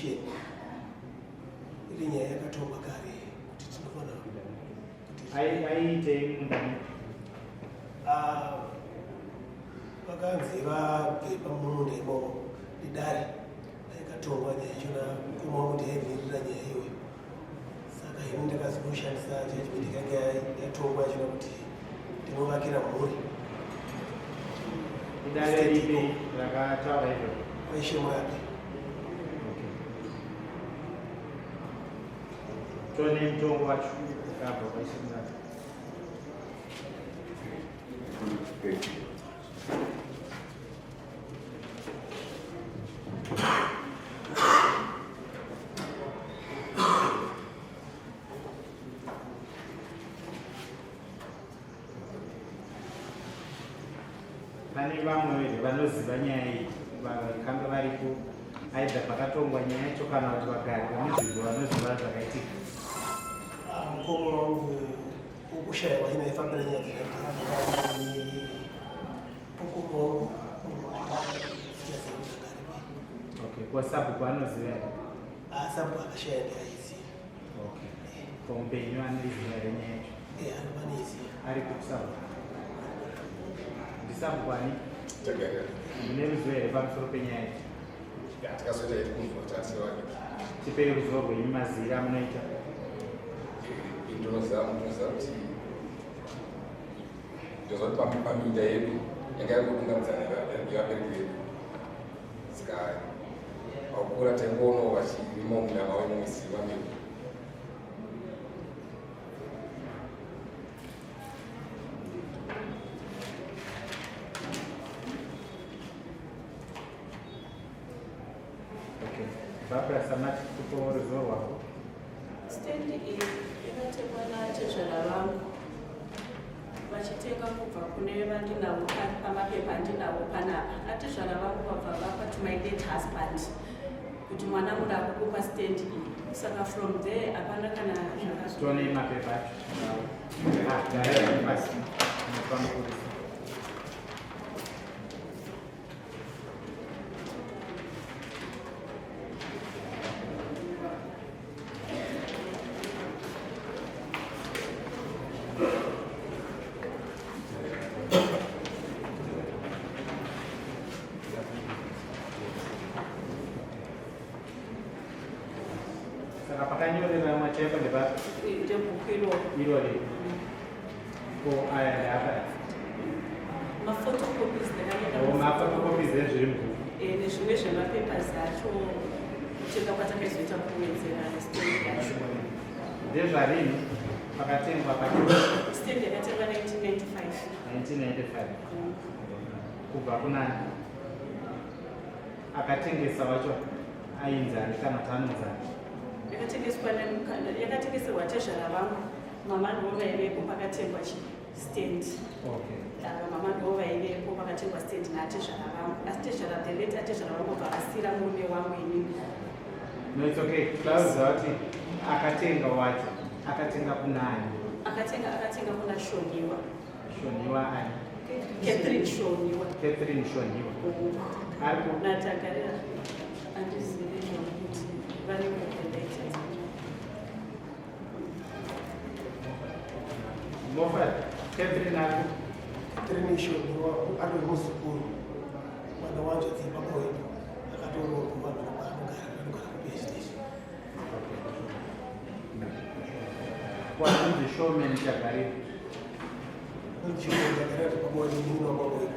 petition iri nyaya yakatongwa kare kuti tinofanira kuti Aiitei munda medu? Ah, vakanzi vabve pamunda imomo nedare yakatongwa nyaya yachona mukoma wangu ndiyaimirira nyaya iyoyo saka ini ndakazoshandisa judgment yakanga yatongwa yachona kuti ndinovakira mhuri. Idare ripi rakataura izvozvo? Kwaishe Murapi. Tone mutongo wacho wakabva kwaishe Murapi. Pane vamwe vedu vanoziva nyaya iyi vakanga varipo aidha pakatongwa nyaya yacho kana kuti vagari vemunzvimbo vanoziva zvakaitika. Ah, mukoma wangu ukushaya wachina ifambira nyaya mukoma wangu. Okay, kwa sabhuku anoziva here? Ah, sabhuku akashaya ndiaiziva. Okay. Ko mupenyu anoiziva here nyaya yacho? Eh, anoiziva. Ari kukusabhuku. Ndisabhuku ani? Tagarira. Mune ruzivo here pamusoro penyaya yacho? Ya, takazoita yedu kunzwa tasi vake. Tipei ruzivo rwenyu mazira amunoita. Ndinoziva ndinoziva kuti ndinoziva kuti paminda yedu yanga yakudungamidzana yevabereki vedu. Saka pakukura taingoonawo vachirima munda mavo imomuziva medu. Okay. Barbara Samati, kupo ruzivo rwako. Stand iyi yakatengwa natezvara vangu vachitenga kubva kune vandinavo pamapepa andinavo panapa. Atezvara vangu vabva vapa to my late husband kuti mwana muda kukupa stand iyi. Saka from there hapana kana zvakazo. Tone mapepa acho. Ah, garai pasi. Mupamurisa. Saka pakanyorerwa chaipo ndepapi? Ndebhuku iroro. Irori. Ko aya ndeapa? Mafotocopies ndakanyora. Oh, mafotocopies ezviri mubhuku. Eh, nezvimwe zvemapapers acho kutenga kwatakazoita kuwedzera stand yacho. Ndezvarini pakatengwa pakatengwa? Stand yakatengwa 1995. 1995. Kubva kunani? Akatengesa wacho ainzani kana kuti anonzani? Yakatengeswa yakatengeserwa tezvara vangu. Mama ndivo vaivepo pakatengwa stand. Okay. Mama ndivo vaivepo pakatengwa stand naatezvara vangu. Asi tezvara the late atezvara vangu bva vasira murume wangu inini. No, it's okay. Tauziva kuti akatenga wacho akatenga kunani? Akatenga akatenga kuna Shoniwa. Shoniwa ani? Catherine Shoniwa. Catherine Shoniwa. Ari ku Natagarira andizivi zvakuti vari kuendaita. Moffat, Catherine ari ku Catherine Shoniwa ari muzukuru mwana wacho dzimba kwedu akatoroorwa vanhu vanogara vanogara kuPhD. Kwanzi Showman Chagarira. Showman Chagarira kuti baba wedu munin'ina wababa wedu.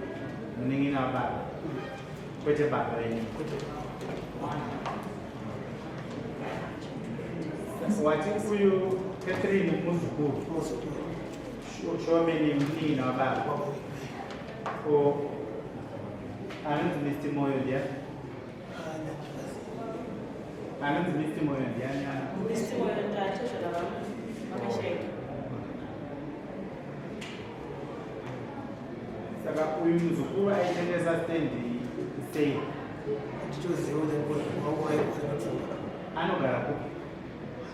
Munin'ina wababa. Kwete baba venyu. Kwete baba. Wati uyu Catherine muzukuru. Muzukuru. Showman munin'ina wababa. Baba wedu. Ko anonzi Mr. Moyo ndiani? Anonzi Mr. Moyo ndiani? Mr. Moyo ndatezvara vangu vakashaika. Saka uyu muzukuru aitengesa stand sei? Handitoziva kuti wangu waigara pfungwa. Anogara kupi?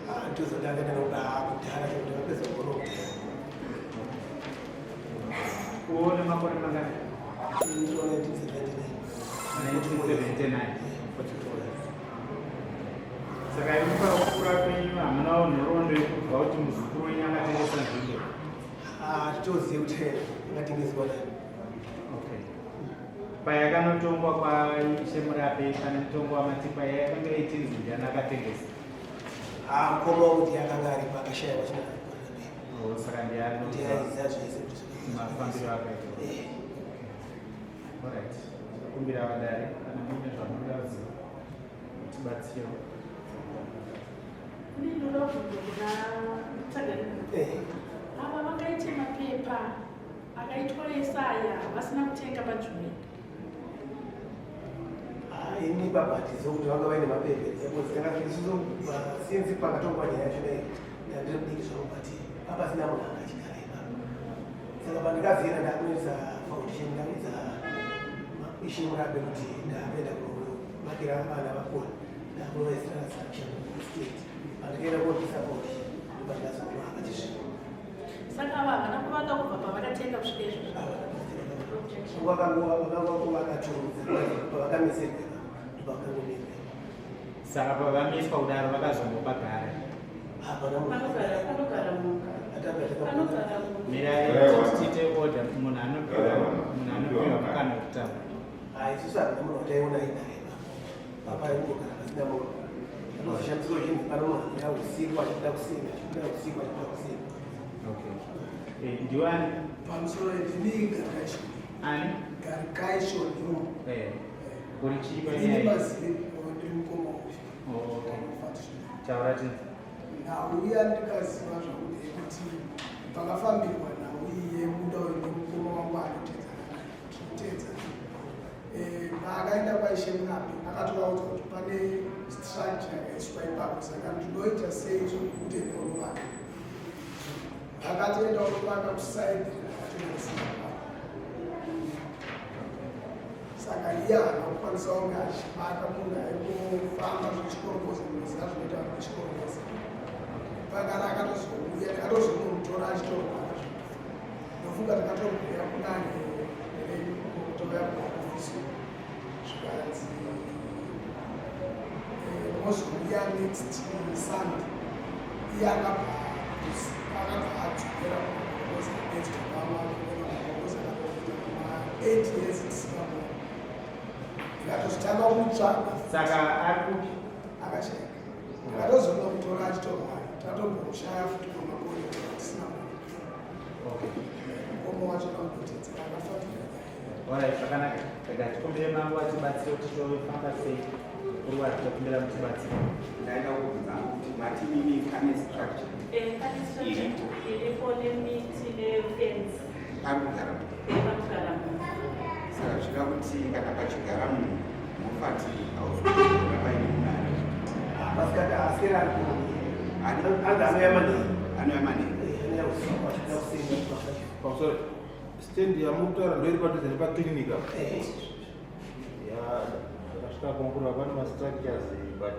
Handitoziva kuti akaenda nokuda kudhara kuti vapedza kuona kudhara. Uone makore mangani? 1979. 1979. kubva kuti muzukuru wenyu akatengesa nzvimbo? Hatitozivi kuti akatengeswa nani. Okay. Payakanotongwa kwaIshe Murape pane mutongo waMatipa yakanga ichinzi ndiani akatengesa? Ah, mukoma wangu ndiye akanga aripo akashaya vachina. Oh, saka ndiani Ndiye aiziva zvese kuti zvakafamba. Mafambiro akaita. Alright. Kumbira vadare kana muine zvamunoda kuziva tibatsirewo. Ndinoda kubvunza kuna Mutangani. Ava vakaite mapepa akaitwa esaya vasina kutenga panzvimbo. Ah, ini baba hatizivi kuti vanga vaine mapepa isusu since pakatongwa nyaya yacho dai ndandiri mudiki zvangu, but papasina munhu anga achigara ipapo. Saka pandikaziyenda ndakunoisa foundation, ndakuisa Ishe Murape kuti ndakuenda kunovakira vana vakura, ndakunovaisira structure state. Pandikaenda koisa foundation ndopandikazoona akachisvika. Saka ava havana kuvaka kubva pavakatenga kusvika izvozvo. Vakachurudza pavakamiserwa, ndopavakangomirwa. Saka pavamiswa kudaro vakazombopagara? Hapana munhu. Panogara munhu. Panogara munhu. Mirai, tiite order. Munhu anopiwa mukana wekutaura. Isusu hakuna munhu wataiona aigara ipapo. Papa aingogara pasina munhu. Anozoshandiswa chinzi pano munhu anoya usiku achida kusina, achibuda usiku achida kusina. Okay. Ndiwani? Pamusoro, ndini Garikai. Ani? Garikai Shoniwo. Uri chii Ini panyaya iyi? mazivi, ndiri mukoma uyu. Oh, okay. Taura tinzi. Nhau yandikaziva zvakuti kuti pakafambirwa nhau iyi yemuda uyu nemukoma wangu anotedzana naye, tinotedzana. Paakaenda kwaIshe Murapi akatovaudza kuti pane structure yakaiswa ipapo, saka ndinoita sei zvokuti enda unovaka. Akatoenda unovaka kuside rakatoendeswa ipapo, saka iye haana kukwanisa kunge achibata munhu aingofamba zvechikorokoza. Munoziva zvinoita vanhu vechikorokoza. Pakara akatozouya, takatozonomutora achitorwara. Ndofunga takatobhuya kunani touya kuofisi, zvikanzi mozouya next Sunday. Iye akabva adzokera kumakorokoza edzwa. Akatoita ma8 years tisingamuoni. Ndikatozotanga kumutsvaga. Saka ari kupi? Akashaika. Ndakatozonomutora achitorwara. Tatombomushaya futi kwemakore tisina munhu. Mukoma wacho kamutedzera akafatira nyaya. Alright, zvakanaka. Rega tikumbire mambo atibatsire kuti tofamba sei. Kuruwa tinokumbira mutibatsire. Ndaida kubvunza kuti matimimi pane structure? Pane structure Iripo. iripo nemiti nefence. Pari kugara munhu? Panogara munhu. Saka zviva kuti kana pachigara munhu, mufati hauzoona paine munhu ari? Masikati aswera ari kuno. Ani? Anga anoya manheru. Anoya manheru? Anoya usiku achida kusina. Pamusoro, stand yamukutaura ndoiri padhuze nepaclinic apa? Ya, ndakasvika kuongorora, pane mastructures but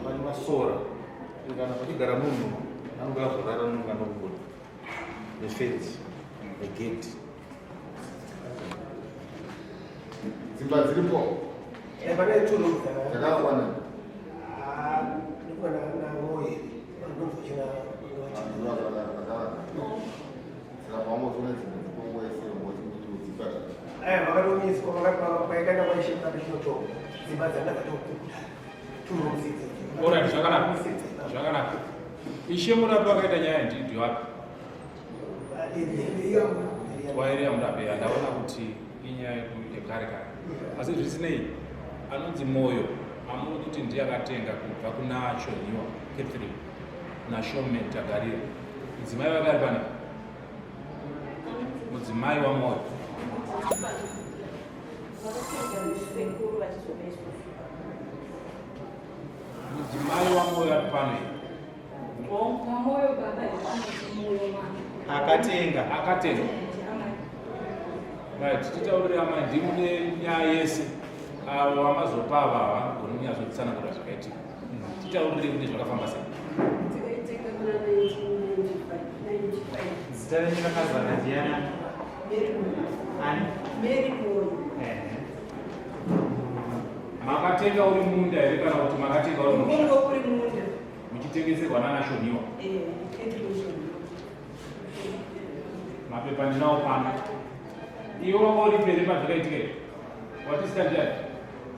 pane masora. Kana pachigara munhu anonge azorara nonga nokubuda nefenzi negate. Dzimba dziripo? Pane two rooms. Dzakakwana? Ndikuona namoyo vanonzi vachina. Dzakavaka, saka paungozoona dzimwe dzikongoeseodzipa. Aya vakatomiswa pakaenda kwaIshe Murape chinotonga dzimba dzanga dzatokuda two rooms idzi. Alright, zvakanaka, zvakanaka. Ishe Murape akaita nyaya ndiwapi? Wairiya Murape. Ndaona kuti inyaya yekare kare, asi zvisinei anonzi Moyo amuri kuti ndiye akatenga kubva kuna Chonhiwa Catherine naShowman Tagarira, mudzimai vake ari panapa, mudzimai waMoyo. Vakatenga ndisekuru vachizopa isusu. Mudzimai waMoyo ari pano here? Mamoyo baba anoti Moyo mama. Akatenga. Akatenga. Amai. Right, titaurire amai, ndimune nyaya yese. Avo vamazopa ava havangogoni kunyatsotsanangura zvakaitika. Titaurire kuti zvakafamba sei. Tikaitenga muna 1995. Zita renyu rakazara ndiani? Mary Moyo. Ani? Mary Moyo. Makatenga uri munda here kana kuti makatenga uri musha? Ungo uri munda. Muchitengeserwa nana Shoniwa. Eh, Catherine Shoniwa. Mapepa ndinawo pano. Iwe wanga uri pere pazvakaitika izvi. Watisita ndiani?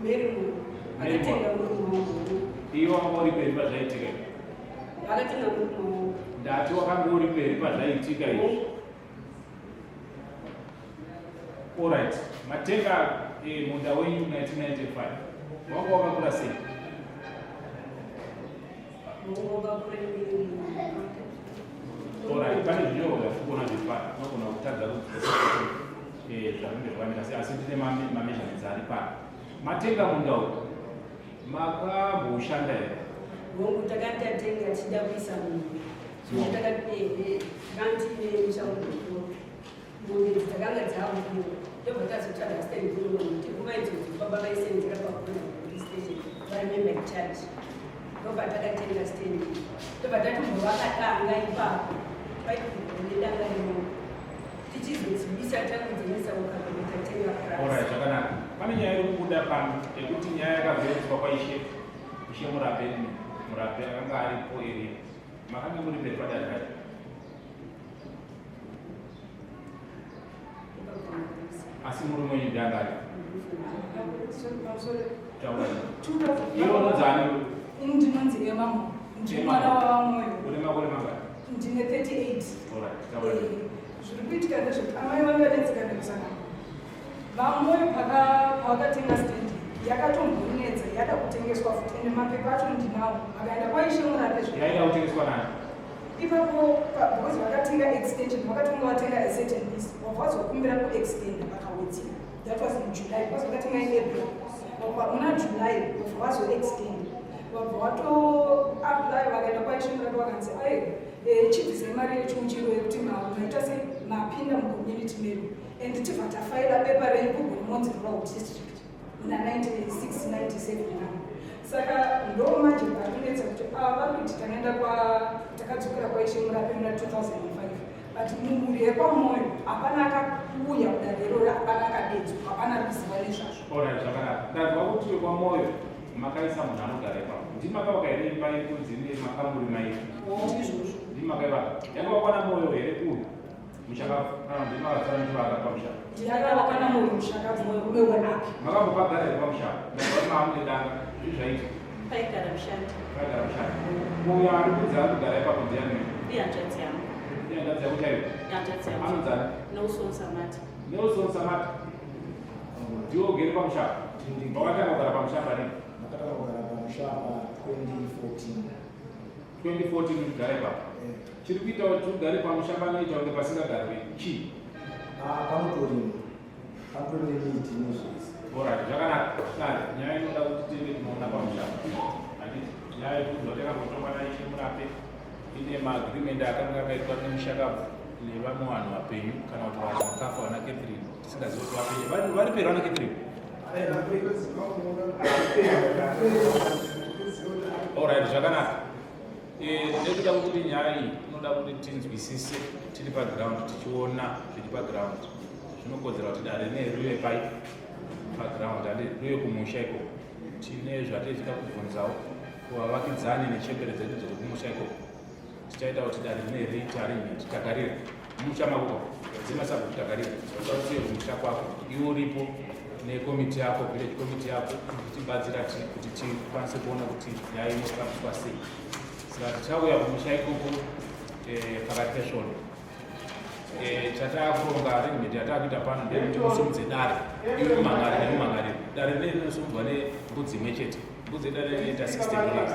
Mary Moyo. Akatenga murume wangu. Iwe wanga uri pere pazvaitika izvi. Akatenga murume wangu. Ndati wakanga uri pere pazvaitika izvi. Alright, matenga eh, munda wenyu 1995 wanga wakakura sei? Alright, pane zvinyorwa zvatikuona zviri pano, unogona kutadza kunzwisisa kuti eh, zvakange zvakamira sei, asi ndine mameasurements ari pano. Matenga munda uyu makamboushanda here? Hongu, takati tatenga tichida kuisa mombe. Zvino takati ehe, takanga tiine musha mukuru. Mombe idzi dzakanga dzaakukura. Ndobva tazotsvaga stand kuno nokuti nguva idzodzo baba vaisenzera paGona police station vari member in charge. Ndobva takatenga stand iyi. Ndobva tatombovaka danga ipapo. Paitobva nedanga remombe. Tichizodzivisa takudzimisa ukabva tatenga purazi. Alright, zvakanaka. Pane nyaya iri kubuda pano yekuti nyaya yakabvereswa kwaIshe Ishe Murape Murape akanga aripo area. Makanga muri peri padare racho. Asi murume wenyu ndiye anga aripo. Taura. Iwe unonzi ani? Ini ndinonzi Emma Moyo. Ndiri mwana waVaMoyo. Une makore mangani? Ndine 38. Alright, taura. Zviri kuitika ndezvekuti amai vangu vanetseka nekusangana. VaMoyo pavakatenga stand yakatombonetsa yada kutengeswa futi ende mapepa acho ndinawo vakaenda kwaIshe Murape zve. Yaida kutengeswa nani? Ipapo because vakatenga extension vakatonga vatenga a certain piece vabva vazokumbira kuextenda vakawedzera. That was in July because vakatenga in April. Vabva muna July vabva vazoextenda vabva vatoapply vakaenda kwaIshe Murape vakanzi aiwa eh, chibvisai mari yechiuchiro yekuti maita sei mapinda mucommunity medu and tibva tafaila pepa renyu kuGoromonzi Rural District muna 1986 97 namo saka ndo manje patinetsa kuti ava vari kuti takaenda kwa takadzokera kwaIshe Murape muna 2005 but mumhuri yekwaMoyo hapana akauya kudare iroro hapana akadedzwa hapana ari kuziva nezvazvo. Alright, zvakanaka. Ndanzwa kuti kwaMoyo makaisa munhu anogara ipapo. Ndimi makavaka here imba yekunzi ine makamuri mairi? Ndizvozvo. Ndimi makaivaka. Yanga wakwana Moyo here uyu? Mushakabvu kana ndimi makasara muchivaka pamusha? Ndakavaka naMoyo mushakabvu murume weapi. Makambopagara here pamusha? Ndazwa kuti maamune danga. Zvii zvaiita? Paigara mushandi. Paigara mushandi. Uyo ari kunzi ari kugara ipapo ndiani? Ihanzvadzi yangu. Ihanzvadzi yako chaiyo? Ihanzvadzi yangu. Anonzani? Nelson Samata. Nelson Samata. Ndiwe ugere pamusha? Wakatanga kugara pamusha parini? Ndakatanga kugara pamusha pa 2014. 2014 uchigara ipapo. Chiri kuita kuti ugare pamusha panoita kunge pasingagarwe chii? Ah, panotorimwa. Panotori nemiti nezvese. Alright, zvakanaka. Sare, nyaya inoda kuti tiende tinoona pamusha. Handiti nyaya yekuti takambotongwa naIshe Murape ine maagreement akanga akaitwa nemushakabvu nevamwe vanhu vapenyu kana kuti vanhu vakafa vana Catherine tisingazivi kuti vapenyu. Vari peri vana Catherine? Alright, zvakanaka. Eh, nekuda kwekuti nyaya iyi inoda kuti tinzwisise tiri paground tichiona zviri paground zvinokodzera kuti dare rine rive pai paground ande rive kumusha ikoko tine zvatiri kubvunzawo kuvavakidzani nechembere dzedu dziri kumusha ikoko tichaita kuti dare rine riite arrangement tagarira mumusha mako dzimasabhuku tagarira uye kumusha kwako iwe uripo nekomiti yako village komiti yako tichibatsira kuti tikwanise kuona kuti nyaya inofambiswa sei saka tichauya kumusha ikoko eh, pakati pesvondo eh, chataakuronga arrangement yataakuita pano ndeyekuti musumudze dare iwe mumangari nemumangari dare rine rinosumudzwa nembudzi imwe chete mbudzi yedare rinoita 60 dollars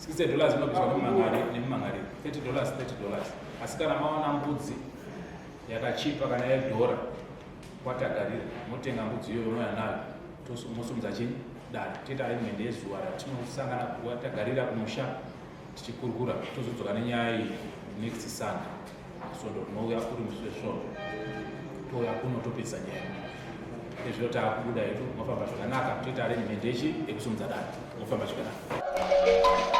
60 dollars inobviswa nemumangari nemumangari 30 dollars 30 dollars asi kana maona mbudzi yakachipa kana yedhora kwatagarira motenga mbudzi iyoyo mouya nayo mosumudza chii dare toita arrangement yezuva ratinosangana kwatagarira kumusha tichikurukura tozodzoka nenyaya iyi next Sunday svondo rinouya uri musi wesvondo touya kuno topedzisa nyaya ezvino taakubuda hedu mofamba zvakanaka toita arrangement yechi yekusumudza dare mofamba zvakanaka.